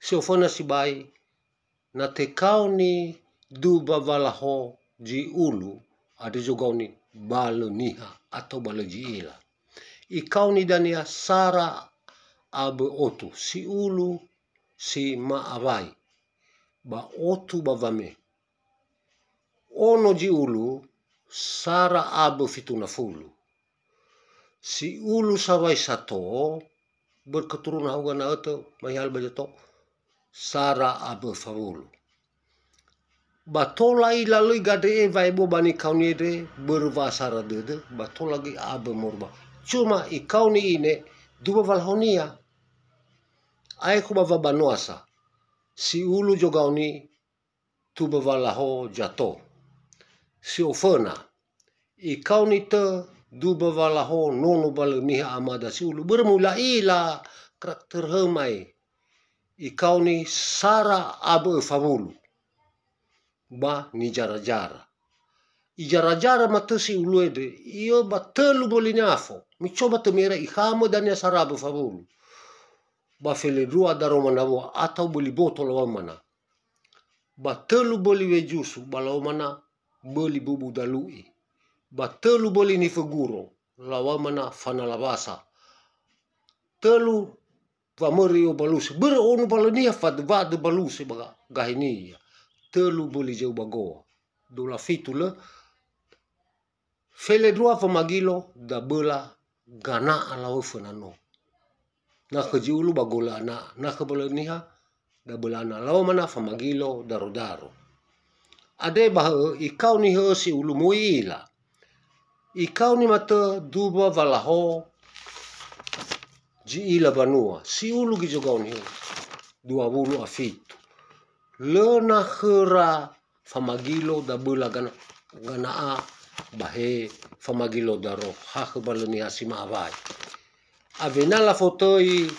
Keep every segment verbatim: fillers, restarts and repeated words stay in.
Si oföna sibai, na tekaoni duba walaho zi'ulu, andre zogaoni ba lö niha atau ba lö zi'ila. Ikaoni dania sara abö otu, si'ulu si ma'awai, ba otu ba wame. Ono zi'ulu, sara abö fitu na fulu. Si'ulu sawai sato, börö keturunan hauga na'ötö, maihal ba zato, sara abö fawulu. Ba tola ilalöi gadre'e wa'ebua ba nikaoni andre, börö wa'asara dödö, ba tola göi abö morua. Cuma ikaoni ine, duba walahonia. Aekhu ba wabanoasa, si'ulu zogaoni, duba walaho zato. Si oföna, ikaoni tö duba walaho nono ba lö niha amada si'ulu. Börö mu'ila-ila karakter hö mai. Ikaoni sara abö fawulu. Ba nizara-zara. Izara-zara matö si'ulu andre, iö ba tölu mböli niafo. Micoba tö mi'era ikhamö dania sara abö fawulu. Ba felendrua daroma nawua atau mböli boto laŵa'ö mana. Ba tölu mböli wejusu ba laŵa'ö mana mböli bubu dalu'i. Ba tölu mböli niföguro laŵa'ö mana fanala wasa. Tölu wamörö i'o ba luse. Börö ono ba lö niha fadöwadö ba luse ba ga-, gahe niha. Tölu mböli zöu ba goa. Dua wulu a fitu lö. Felendrua famagilo daböla gana'a laŵa'ö föna no. Na khö zi'ulu ba golö ana'a, na khö ba lö niha daböla ana'a. Laŵa'ö mana famagilo daro-daro. Andre ba hö ikaoni hö si'ulu möi i'ila. Ikaoni matö duba walaho zi'ila banua. Si'ulu göi zogaoni hö. Dua wulu a fitu. Lö na khöra famagilo daböla gana-, gana'a ba he famagilo daro ha khö ba lö niha si ma'awai. Awena lafotöi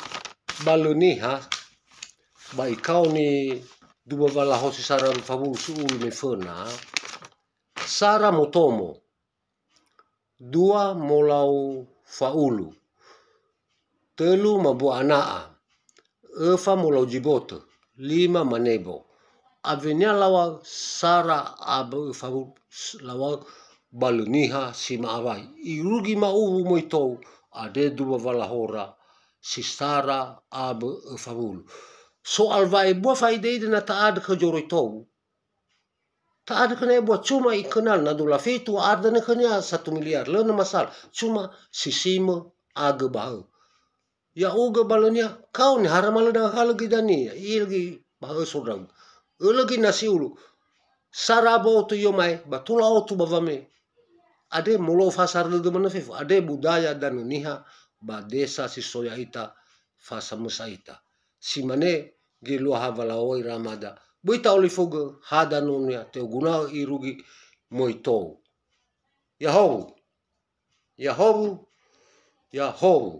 ba lö niha ba ikaoni duba walaho si sara fawulu si'ulu me föna, sara motomo, dua molau fa'ulu, tölu mabua ana'a, öfa molau zibotö, lima manebo. Awena laŵa'ö sara abö fawulu, laŵa'ö ba lö niha si ma'awai. Irugi ma'uwu möi tou, andre duba walahora si sara abö fawulu. Soal wa'ebua fa'ide-ide na ta'andrö khö zoroi tou. Ta'andrö khönia ebua, cuma ikenal na dua wulu a fitu, ardane khönia satu miliar, lö na masalah. Cuma si simö agö ba hö. Ya'ugö ba lö niha, kaoni hara malö na halö göi dania, i'ila göi ba hö so ndra'ugö. Ölö göi na si'ulu. Sara abö otu i'omae, ba tola otu ba wame. Andre molo'ö fasara dödö manö fefu, andre budaya danö niha ba desa si so ya'ita, fa samösa ita. Si mane geluaha walaŵa'ö ira amada. Böi ta'olifugö ha danönia, te'oguna'ö irugi möi tou. Ya'ahowu. Ya'ahowu. Ya'ahowu.